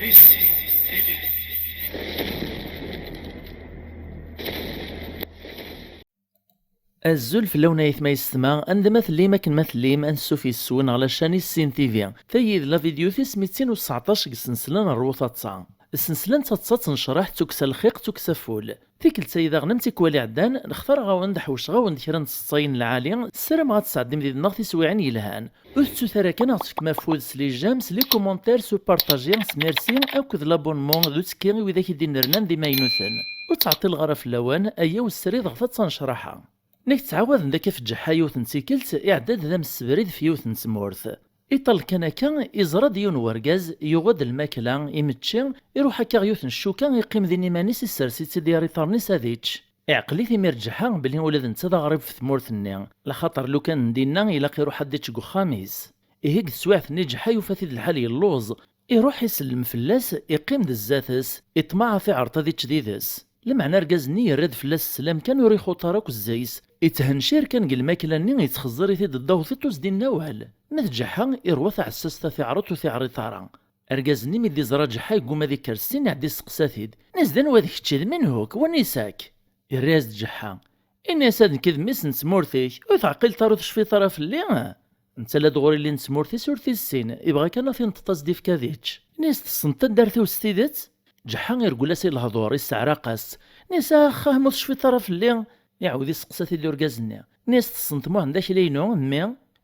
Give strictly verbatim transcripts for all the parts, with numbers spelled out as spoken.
Azul fell-awen ayetma yessetma, anda ma tellim, akken ma tellim, ansuf yes-wen ɣer la chaîne Issin T V. Tayi d la vidéo tis mitin u tseɛṭac deg ssensla n Rwu Taḍsa. Ssensla n taḍsa d tnecraḥt d tukksa n lxiq d tukksa n wul. Tikkelt-ayi daɣen am tikwal iɛeddan, xtareɣ-awen-d, ḥewceɣ-awen-d kra n tseḍsayin n lɛali, ssarameɣ ad tesɛeddim did-neɣ tiswiɛin yelhan. Ur tettut ara kan ad ɣ-tefkem afud s les j'aime, s les commentaires, s upartaji, s merci, akked l'abonnement d uttekki i widak i d-innernan d imaynuten. Ur ttɛeṭṭileɣ ara fell-awen, ayaw srid ɣef ad tanecraḥa. Nek ttɛawaden-d akka f Ǧeḥḥa yiwet n tikkelt, iɛedda-d d amsebrid f yiwet n tmurt. Iṭal kan akka, iẓra-d yiwen wergaz, yuɣ-d lmakla, imečči, iruḥ akka ɣer yiwet n ccuka, iqqim din iman-is, issers-itt-id ɣer iḍarren-is ad ičč. Iɛqel-it imir Ǧeḥḥa belli ula d netta d aɣrib f tmurt-nni, laxaṭer lukan n dinna ilaq iruḥ ad d-ičč deg uxxam-is. Ihi deg teswiɛt-nni Ǧeḥḥa yufa-t-id lḥal yelluẓ, iruḥ isellem fell-as, iqqim-d zdat-s, iṭmeɛ ad t-iɛreḍ ad ičč did-s. Lameɛna argaz-nni yerra-d fell-as sslam kan, ur ixuṭ ara akk zzay-s, itthencir kan deg lmakla-nni, ittxeẓẓir-it-id ddaw tiṭ ur s-d-inna awal. Ma d Ǧeḥḥa, irwa taɛessast ad t-iɛreḍ ur t-iɛriḍ ara. Argaz-nni mi d-iẓra Ǧeḥḥa yegguma ad ikker ssin, iɛedda isteqsa-t-id. Nis d anwa d kečči, d menhu-k, wanisa-k? Irra-yas-d Ǧeḥḥa. Ini-as ad nekk d mmi-s n tmurt-ik, ur teɛqileḍ ara ur tecfiḍ ara fell-i? Netta la d ɣur illi n tmurt-is ur t-issin, ibɣa kan ad t-ineṭṭeḍ ad s-d-ifk ad ičč. Ini-as tessneḍ taddart-iw s tidet? Ǧeḥḥa ireggel-as i lehdur, isseɛraq-as. Ini-as ax, ah, ma ur tecfiḍ ara fell-i? Iɛawed isteqsa-t-id urgaz-nni. Ini-as tessneḍ Muḥend Akli-inu, mmi?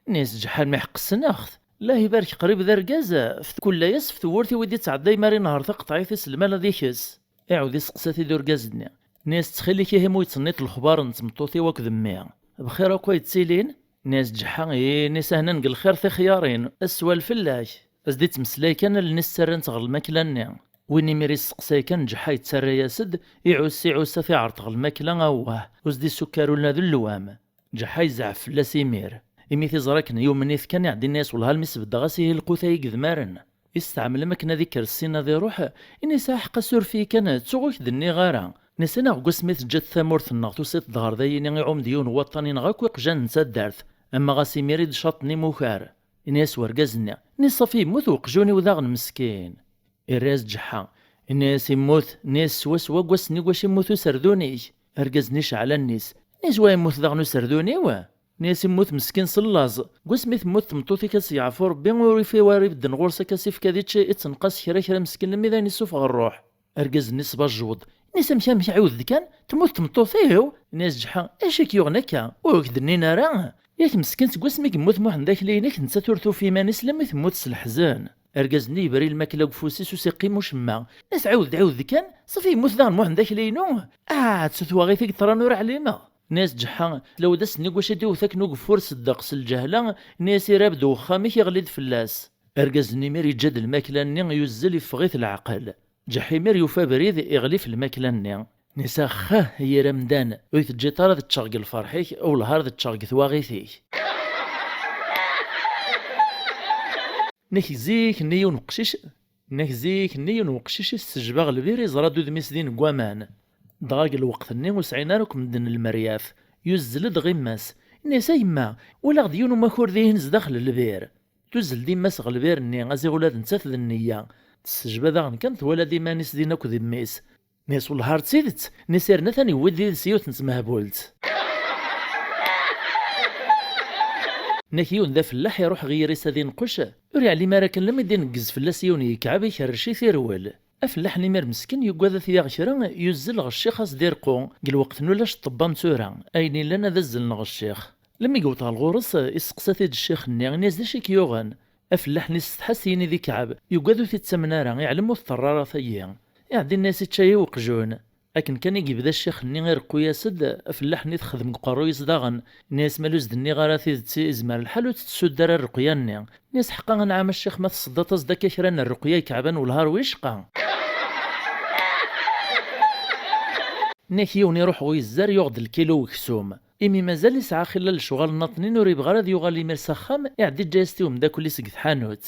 Ini-as Ǧeḥḥa mi ḥeqq ssneɣ-t. Allah ibarek qrib d argaz, f tkulla-yas f tewwurt i wi d-ittɛedday mi ara inehher taqeṭɛit-is lmal ad ikes. Iɛawed isteqsa-t-id urgaz-nni. Ini-as ttxil-k ihi ma ur yettnniḍ lexbar n tmeṭṭut-iw akked mmi. Bxir akk ay ttilin? Ini-as Ǧeḥḥa, ih, ini-as ahnan deg lxir tixyarin, ad s-swal fell-ak. Ad s-d-ittmeslay kan allen-is ttarrant ɣer lmakla-nni. Win imir isteqsay kan Ǧeḥḥa yettarra-yas-d, iɛuss iɛuss ad t-iɛreḍ ɣer lmakla, awah, ur s-d-isukkar ula d llewam. Ǧeḥḥa yezɛef fell-as imir. Imi t-iẓra akken yumen-it kan, iɛedda ini-as wellah almi sbeddeɣ-as ihi lqut-ayi yedmaren. Isteɛmel am akken ad ikker ssin ad iruḥ, ini-as aḥeqq asuref-iyi kan, ttuɣ ur k-d-nniɣ ara. Ini-as anaɣ deg wasmi teǧǧiḍ tamurt-nneɣ tusiḍ-d ɣer dayini iɛum-d yiwen n waṭṭan ineɣ akk iqjan n taddart, ama ɣas imir i d-caṭen imukar. Ini-as wergaz-nni, ini-as ṣafi yemmut uqjun-iw daɣen meskin. Irra-yas Ǧeḥḥa, ini-as immut, ini-as swaswa deg wass-nni deg wacu immut userdun-ik. Argaz-nni ceɛl allen-is, ini-as wa yemmut daɣen userdun-iw? Ini-as immut meskin s llaẓ. Deg wasmi temmut tmeṭṭut-ik ad s-yeɛfu Rebbi ur ifi wara ibedden ɣur-s akka s-ifk ad ičč ittenqas kra kra meskin lemmi d ayen issufeɣ rruḥ. Argaz-nni sbajweḍ. Ini-as amek amek ɛiwed-d kan, temmut tmeṭṭut-iw? Ini-as Ǧeḥḥa, acu i k-yuɣen akka? Ur ak-d-nnin ara? Yak meskin seg wasmi yemmut Muḥend Akli-inek nettat ur tufi iman-is lemmi temmut s leḥzen. Argaz-nni yebra i lmakla deg ufus-is ur s-iqqim ucemma. Ini-as ɛiwed-d ɛiwed-d kan, ṣafi yemmut daɣen Muḥend Akli-inu? Ah, d tutwaɣit i yeṭran ur ɛlimeɣ. Ini-as Ǧeḥḥa, tlawd ass-nni deg wacu i d-iwet akken ugeffur s ddeqs n lǧehla, ini-as irab-d wexxam-ik iɣli-d fell-as. Argaz-nni imir yeǧǧa-d lmakla-nni yuzzel iffeɣ-it leɛqel. Ǧeḥḥa imir yufa abrid iɣli f lmakla-nni. Ini-as axxah, yir amdan, ur yi-teǧǧiḍ ara ad ččeɣ deg lferḥ-ik, wellah ar ad ččeɣ deg twaɣit-ik. Nek zik-nni yiwen uqcic Nek zik-nni yiwen weqcic issejba ɣer lbir iẓra-d udem-is din deg waman. Dɣa deg lweqt-nni ur sɛin ara akk medden lmeryaf. Yuzzel-d ɣer yemma-s. Ini-as a yemma, walaɣ-d yiwen umakur dihin zdaxel lbir. Tuzzel-d yemma-s ɣer lbir-nni, aziɣ ula d nettat d nniya. Tessejba daɣen kan twala-d iman-is din akked mmi-s. Ini-as wellah ar d tidet, ini-as yerna atan yewwi-d yid-s yiwet n tmehbult. Nek yiwen d afellaḥ iruḥ ɣer yiri-s ad inquc, ur yeɛlim ara kan lemmi d-ineggez fell-as yiwen n yekɛeb ikerrec-it irwel. Afellaḥ-nni imir meskin yuggad ad t-yaɣ kra, yuzzel ɣer ccix ad s-d-irqu, deg lweqt n ulac ṭṭebba n tura, ayen illan ad azzlen ɣer ccix. Lemmi yewweḍ ɣer ɣur-s, isteqsa-t-id ccix-nni, ini-as d acu i k-yuɣen? Afellaḥ-nni yessetḥa s yini d ikɛeb, yuggad ur t-ittamen ara, iɛlem ur teṭṭerr ara tayi. Iɛedda ini-as ičča-yi uqjun. Akken kan i yebda ccix-nni ireqqu-yas-d, afellaḥ-nni texdem deg uqerruy-is daɣen. Ini-as ma ur s-d-nniɣ ara tidet, izmer lḥal ur tettsudd ara rreqya-nni. Ini-as ḥqa anɛam a ccix ma tseddaḍ-as-d akka kra n rreqya ikeɛben wellah ar wicqa. Nek yiwen iruḥ ɣer uyezzar yuɣ-d lkilu weksum. Imi mazal isɛa xilla lecɣal nnaṭnin ur ibɣi ara ad yuɣal imir s axxam, iɛedda iǧǧa-yas-t i umeddakel-is deg tḥanut.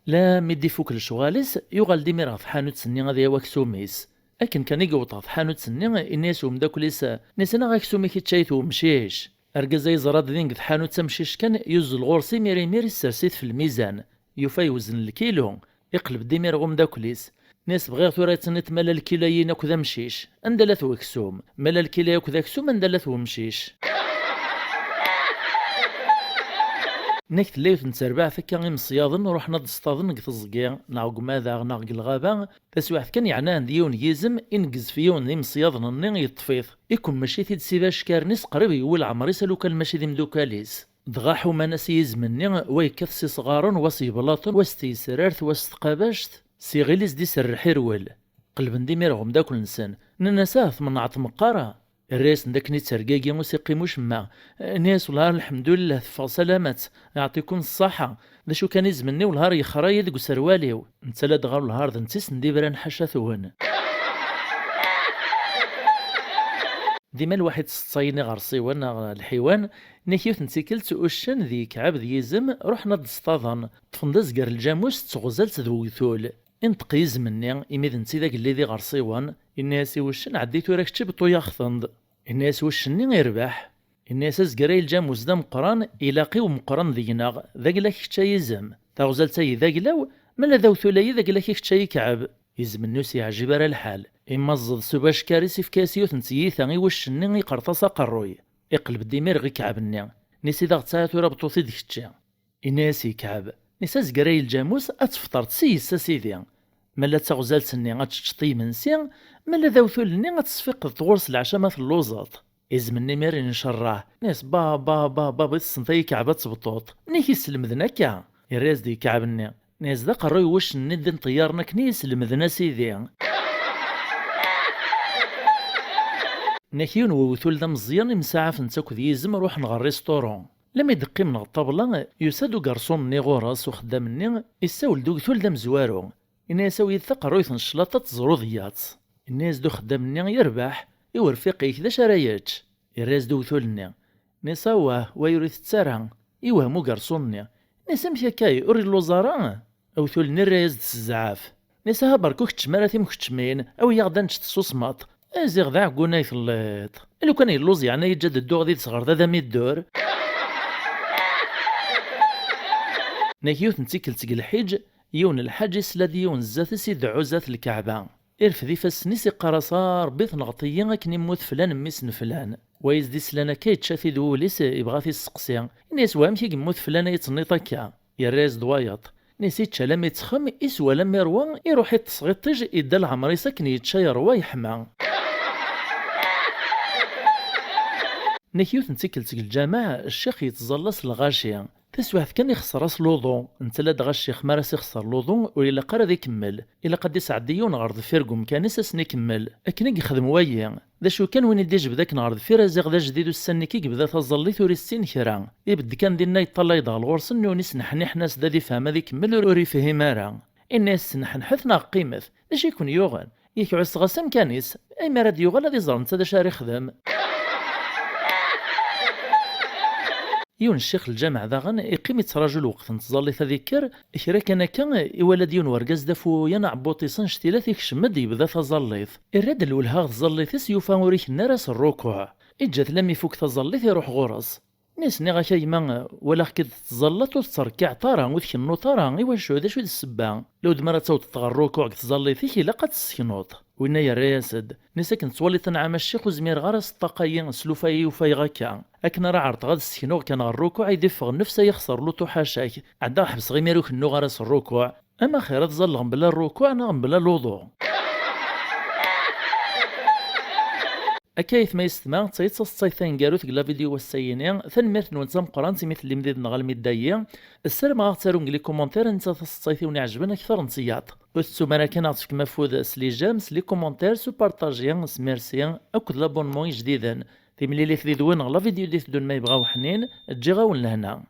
Lammi d-ifuk lecɣal-is, yuɣal-d imir ɣer tḥanut-nni ad yawi aksum-is. Akken kan i yewweḍ ɣer tḥanut-nni, ini-as umeddakel-is, ini-as anaɣ aksum-ik ičča-t umcic. Argaz-a yeẓra-d din deg tḥanut amcic kan, yuzzel ɣur-s imir imir issers-it f lmizan. Yufa yewzen lkilu. Iqleb-d imir ɣer umeddakel-is. Nni-as bɣiɣ tura ad tenniḍ mala lkila-yin akked amcic, anda llat weksum? Mala lkila akked aksum, anda llat wemcic? Nnek tella yiwet n terbaɛt akka imesyaḍen ruḥen ad d-ṣṭaden deg teẓgi, neɣ deg umadaɣ, neɣ deg lɣaba. Taswiɛt kan yeɛna-d yiwen n yizem, ineggez f yiwen n imesyaḍen-nni, yeṭṭef-it, ikemmec-it-id s ibacekaren-is, qrib yewwi leɛmer-is a lukan mačči d imdukal-is. Dɣa ḥuman-as i yizem-nni, wa yekkat s isɣaren, wa s yeblaṭen, wa s tyesrart, wa s tqabact, s iɣil i s-d-iserreḥ irwel. Qelben-d imir ɣer umeddakel-nsen, nnan-as: "Ah, tmenɛeḍ meqqar?" Irra-yasen-d akken ittergagi ur s-iqqim ucemma. Nni-as: "Wellah, lḥemdulillah, teffeɣ salamat, yeɛṭikum ṣṣaḥa. D acu kan, izem-nni wellah yexra-yi deg userwal-iw." Netta ladɣa wellah d netta i sen-d-ibran ḥaca-twen. Dima lwaḥid settayen iɣersiwen neɣ lḥiwan, nnak yiwet n tikkelt uccen d yekɛeb d yizem ruḥen ad d-ṣṭaden, ṭṭfen-d azger n lǧamus d teɣzalt d wegtul. Inṭeq yizem-nni, imi d netta i d agellid iɣersiwen, yenna-yas i wuccen: "Ɛeddi tura kečč, beṭṭu-yaɣ-ten-d." Yenna-yas wuccen-nni: "Irbeḥ." Yenna-yas: "Azger-a lǧamus d ameqqran, ilaq i umeqqran deg-neɣ, d aglak kečč ay izem. Taɣzalt-ayi d aglaw, ma la d awtul-ayi d aglak i kečč ay ikɛeb." Izem-nni ur s-yeɛjib ara lḥal. Imaẓẓeḍ s ubacekar-is, ifka-yas yiwet n tyita i wuccen-nni, iqerṭ-as aqerruy. Iqleb-d imir ɣer ikɛeb-nni. Nni-as: "I d aɣ-tt-ara tura, beṭṭu-t-id kečči." Yenna-yas ikɛeb: "Nni-as azger ay lǧamus, ad tefṭreḍ s yis-s a sidi. Ma la d taɣzalt-nni ad teččeḍ imensi, ma la d awtul-nni ad tesfiqeḍ ɣur-s leɛca ma telluẓeḍ." Izem-nni imir incerreɛ, nni-as: "Ba, ba, ba, ba, ba, tessneḍ ay ikɛeb ad tebṭuḍ. Nni-ak i slemden akka?" Yerra-yas-d ikɛeb-nni, nni-as: "D aqerruy n wuccen-nni d-inṭeyyaren akken i yi-slemden a sidi." Nni-ak yiwen wewtul d ameẓyan, imsaɛaf netta akked yizem ruḥen ɣer restaurant. Lami d-qqimen ɣer ṭṭabla, yusa-d ugarṣun-nni ɣur-s, uxeddam-nni, issawel-d ugtul d amezwaru. Yenna-yas: "Awi-yi-d taqerruyt n cclaṭa ad teẓruḍ yatt." Yenna-yas-d uxeddam-nni: "Yerbeḥ, i urfiq-ik d acu ara yečč?" Yerra-yas-d ugtul-nni. Nni-as: "Awah, wa ur itett ara." Iwhem ugarṣun-nni. Nni-as: "Amek akka, ur illuẓ ara?" Awtul-nni irra-yas-d s zzɛaf. Nni-as: "Aha berka ur keččem ara timkeččmin, awi-yaɣ-d ad nečč, tessusmeḍ." "Ziɣ d aɛeggun ay telliḍ. Lukan yelluẓ yeɛni yeǧǧa-d dduɣ ad d-sɣerḍ ad am-iddur." Nnak yiwet n tikkelt seg lḥiǧ, yiwen n lḥaǧ isla-d yiwen zdat-s ideɛɛu zdat lkaɛba. Irfed ifassen-is, iqqar-as: "A Ṛebbi, tenɣeḍ-iyi akken immut flan mmi-s n flan." Wa i s-d-islan akka, yečča-t-id wul-is, ibɣa ad t-isseqsi. Yenna-yas: "Wamek i yemmut flan ay yettnniḍ akka?" Yerra-yas-d wayeḍ. Nni-as: "Yečča alammi yettxem, iswa alammi yerwa, iruḥ iṭṭes ɣ iṭij, idda leɛmer-is akken yečča yerwa, yeḥma." Nnak yiwet n tikkelt seg lǧameɛ, ccix yettẓalla s lɣaci. Taswiɛt kan ixṣer-as luḍu. Netta ladɣa ccix mi ara s-ixṣer luḍu, ur ilaq ara ad ikemmel. Ilaq ad d-isɛeddi yiwen ɣer deffir deg umkan-is ad sen-ikemmel. Akken i yexdem wayi. D acu kan, win i d-ijbed akken ɣer deffir, aziɣ d ajdid ussan-nni kan yebda taẓallit, ur issin kra. Ibedd kan dinna, yeṭṭalay-d ɣer ɣur-sen, nniwen isneḥniḥen-as-d ad ifhem ad ikemmel, ur, ur ifhim ara. Inna-yas: "Sneḥneḥet neɣ qqimet, d acu i ken-yuɣen? Yak ɛusseɣ-as amkan-is, aymi ara d-yuɣal ad iẓer netta d acu ara ixdem." Yiwen ccix n lǧameɛ daɣen iqqim ittraǧu lweqt n tẓallit ad ikker, kra kan akka iwala-d yiwen wergaz d afuyan, aɛebbuṭ-is annect-ilat, ikcem-d yebda taẓallit. Irra-d lwelha ɣer tẓallit-is, yufa ur ikennu ara s rrukuɛ. Iǧǧa-t lammi ifuk taẓallit, iruḥ ɣur-s. Nni-as: "Nniɣ-ak a gma, walaɣ-k-id tettẓallaḍ, ur tettrekkiɛeḍ ara, ur tkennuḍ ara, iwacu, d acu i d ssebba? Lawdma ara tawḍeḍ ɣer rrukuɛ deg tẓallit-ik, ilaq ad tesseknuḍ." Winna yerra-yas-d. Nni-as: "Akken ttwaliḍ a nɛam a ccix, ur zmireɣ ara s ṭṭaqa-yi, s lufa-yi ufayeɣ akka. Akken ara ɛerḍeɣ ad sseknuɣ kan ɣer rrukuɛ, i d-iffeɣ nnefs a yexṣer luṭu ḥaca-k. Ɛeddaɣ ḥebseɣ imir ur kennuɣ ara s rrukuɛ. Ama xir ad ẓalleɣ mebla rrukuɛ neɣ mebla luḍu." Akka aytma yessetma, d tayi d taseḍsayt taneggarut deg la vidéo wass-ayini. Tanemmirt-nwen d tameqqrant imi tellim did-neɣ almi d dayi. Ssarameɣ ad ɣ-tarum deg les commentaires netta taseḍsayt i wen-iɛejben akter n tiyaḍ. Ur tettum ara kan ad ɣ-tefkem afud s les j'aime, s les commentaires, s upartaji, s merci akked l'abonnement ijdiden. Timlilit did-wen ɣer la vidéo d-iteddun ma yebɣa uḥnin. Ǧǧiɣ-awen lehna.